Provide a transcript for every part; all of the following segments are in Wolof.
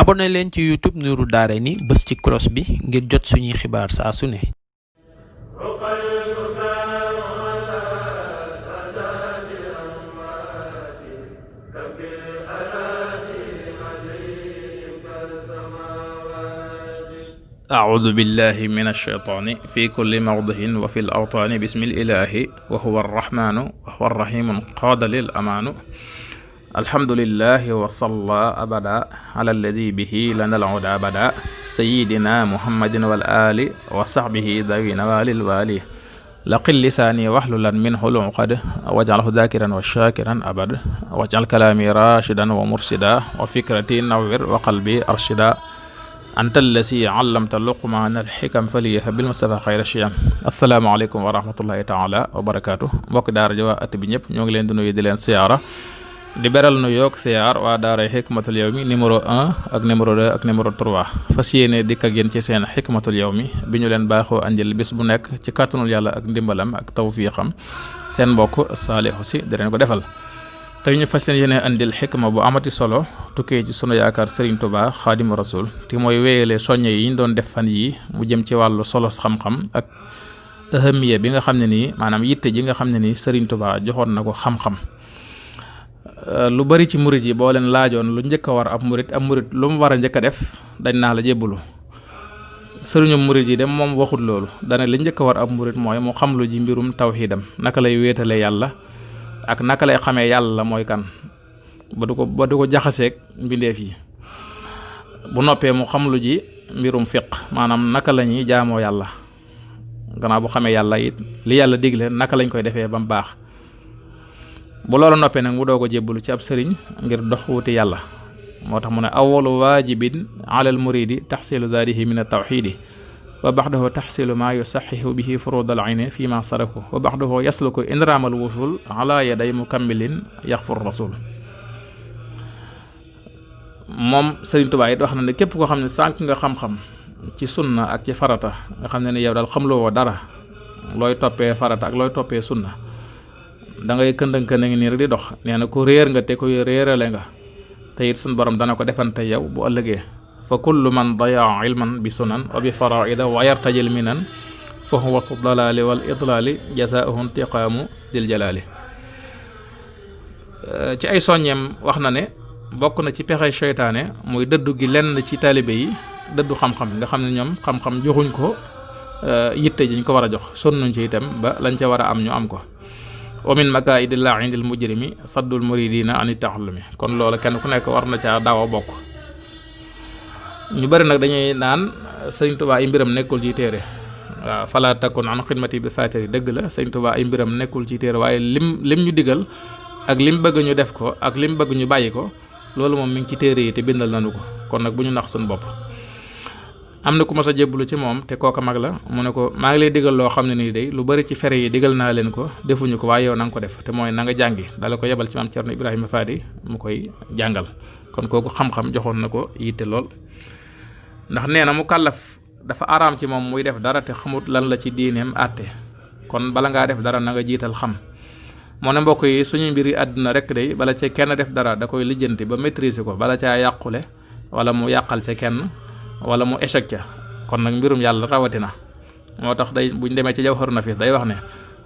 abonné leen ci YouTube Nourou dareyni bës ci cloche bi ngir jot suñuy xibaar saa su ne. أعوذ بالله من الشيطان في كل موضع وفي الأوطان بسم الإله وهو الرحمن وهو الرحيم قاد للأمان الحمد لله وصلى أبدا على الذي به لنا العدى بدا سيدنا محمد والآل وصحبه ذوي نوال الوالي لقل لساني واحللا منه العقد واجعله ذاكرا وشاكرا أبد واجعل كلامي راشدا ومرشدا وفكرتي نور وقلبي أرشدا anta allasi allamta luqmaana alxikam faliha bil mustafa xayra shiyam asalaamaaleykum wa rahmatullahi taala wa barakaatu mbokki daara ji waa at bi ñëpp ñoo ngi leen di nuyu di leen siyaara di beral nu yoog siyaar waa daaray xikmatul yawmi numéro 1 ak numéro 2 ak numéro 3 fas yéene dikk ak yéen ci seen xikmatul yawmi bi ñu leen baaxoo andil bis bu nekk ci kàttanul yàlla ak ndimbalam ak tawfiixam seen mbokk Saalihu Si di leen ko defal tey ñu fas leen yéene andil xikma bu amati solo tukkee ci sunu yaakaar Serigne Touba Xaadimu Rasul te mooy wéyale soññe yi ñu doon def fan yi mu jëm ci wàllu solos xam-xam ak ahamiya bi nga xam ne nii maanaam yitte ji nga xam ne nii Serigne Touba joxoon na ko xam-xam. Lu bari ci murit yi boo leen laajoon lu njëkk a war ab murit lu mu war a njëkk a def dañ naa la jébbalu sëriñu murit yi dem moom waxut loolu dana li njëkk a war ab murit mooy mu xam lu ji mbirum tawxiidam naka lay wéetale yàlla ak naka lay xamee yàlla mooy kan ba du ko jaxaseeg mbindeef yi bu noppee mu xam lu ji mbirum fiq maanaam naka la ñuy jaamoo yàlla gannaaw bu xamee yàlla it li yàlla digle naka lañ koy defee ba mu baax bu loolu noppee nag mu doog a jébbalu ci ab sëriñ ngir dox wuti yàlla moo tax mu ne awwalu waajibin alal muridi taxsilu zaadihi min at-tawxiidi wa baxdahu taxsilu maa yusaxihu bihi furudal ayni fi ma saraku wa baxdahu yasluku indraamal wusul ala yaday mukammilin yaxfur rasul moom Sëriñ Tuubaa it wax na ne képp koo xam ne sànq nga xam-xam ci sunna ak ci farata nga xam ne ni yow daal xamloo dara looy toppee farata ak looy toppee sunna da ngay këndëng-këndëng nii rek di dox nee na ku réer nga te ku réerale nga te it suñ borom dana ko defante yow bu ëllëgee fa kullu man dayaa ilman bi sunan wa bi faraida wa yartajil minan fa huwa su dalaali wal idlaali jazaa'uhu intiqaamu dil jalaali ci ay soññeem wax na ne bokk na ci pexe seytaane muy dëddu gi lenn ci taalibe yi dëddu xam-xam nga xam ne ñoom xam-xam joxuñ ko yitte jiñ ko war a jox sonnuñ ci itam ba lañ ca war a am ñu am ko wa min makaa'idi la'inil mujrimi saddul muridina ani ta'allumi kon loolu kenn ku nekk war na caa daaw a bokk ñu bari nag dañuy naan Sëriñ Tuubaa ay mbiram nekkul ci téere waaw fala takun an xidmati bi faatiri dëgg la Sëriñ Tuubaa ay mbiram nekkul ci téere waaye lim ñu digal ak lim bëgg ñu def ko ak lim bëgg ñu bàyyi ko loolu moom mi ngi ci téere yi te bindal nañu ko kon nag bu ñu nax suñu bopp. am na ku ma sa jébbalu ci moom te kooka mag la mu ne ko maa ngi lay digal loo xam ne nii day lu bari ci fere yi digal naa leen ko defuñu ko waaye yow na nga ko def te mooy na nga jàngi dala ko yebal ci maam Cerno Ibrahima Faati mu koy jàngal kon kooku xam-xam joxoon na ko yitte lool. ndax nee na mu kàllaf dafa araam ci moom muy def dara te xamut lan la ci diineem àtte kon bala ngaa def dara na nga jiital xam moo ne mbokk yi suñu mbiri àdduna rek day bala ca kenn def dara da koy lijjanti ba maîtriser ko bala caa yàqule wala mu yàqal ca kenn wala mu échec ca kon nag mbirum yàlla rawatina moo tax day buñ demee ci jawharu nafis day wax ne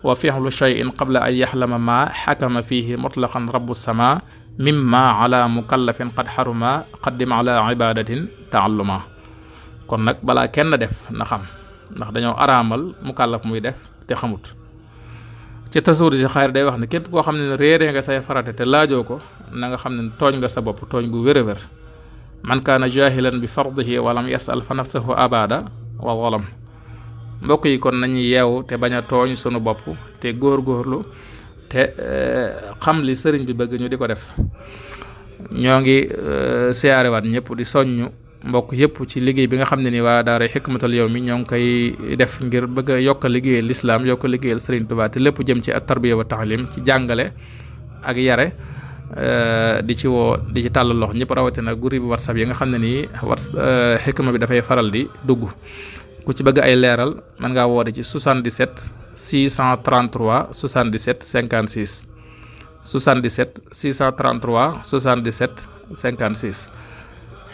wa fi'lu shay'in qabla an yaxlama ma xakama fihi mutlaqan rabbu sama mimma ala mukallafin qad xaruma qaddim ala ibadatin taalluma kon nag balaa kenn def na xam ndax dañoo araamal mukallaf muy def te xamut ci tasawur si xaar day wax ne képp koo xam ne réeree nga say farate te laajoo ko na nga xam ne tooñ nga sa bopp tooñ gu wér a wér man kaana jahilan bi fardihi walam yasal fa nafsahu abada wa zalam mbokk yi kon nañu yeewu te bañ a tooñ sunu bopp te góor-góorlu te xam li sëriñ bi bëgg ñu di ko def ñoo ngi siyaarewaat ñëpp di soññu mbokk yëpp ci liggéey bi nga xam ne ni waa daara xikmatul yawmi ñoo ngi koy def ngir bëgg a yokk liggéeyal lislaam yokk liggéeyal Sëriñ Tuubaa te lépp jëm ci at tarbiya wa taalim ci jàngale ak yare di ci tàllal loxo ñëpp rawatina groupe bi WhatsApp yi nga xam ne nii xikma bi dafay faral di dugg ku ci bëgg ay leeral mën ngaa woote ci 77 633 77 56 77 633 77 56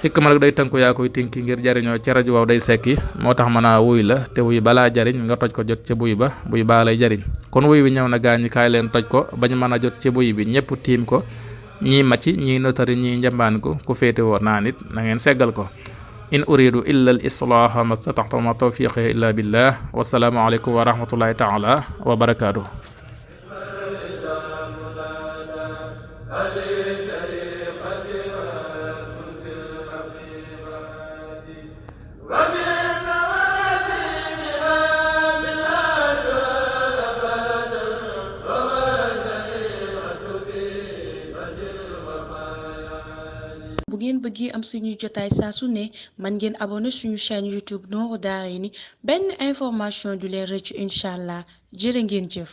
xikma nag day tënku yaa koy tinki ngir jariñoo ci rajo waaw day sekki moo tax mën a wuy la te wuy balaa jariñ nga toj ko jot ci buy ba buy baa lay jariñ kon wuy bi ñëw na gaañi kaay leen toj ko bañ mën a jot ci buy bi ñëpp tiim ko ñii macc ñii notari ñii njambaan ko ku féete woo naa nit na ngeen seggal ko in uridu illa al islaaha mastataxta ma tawfiqi illa billah wasalaamu aleykum wa rahmatullahi taala wa barakaatuh. bu ngeen bëggee am suñuy jotaay saa su ne man ngeen abonné suñu chaîne YouTube Nourou Dareyni benn information du leen rëcc incha allah jërë ngeen jëf.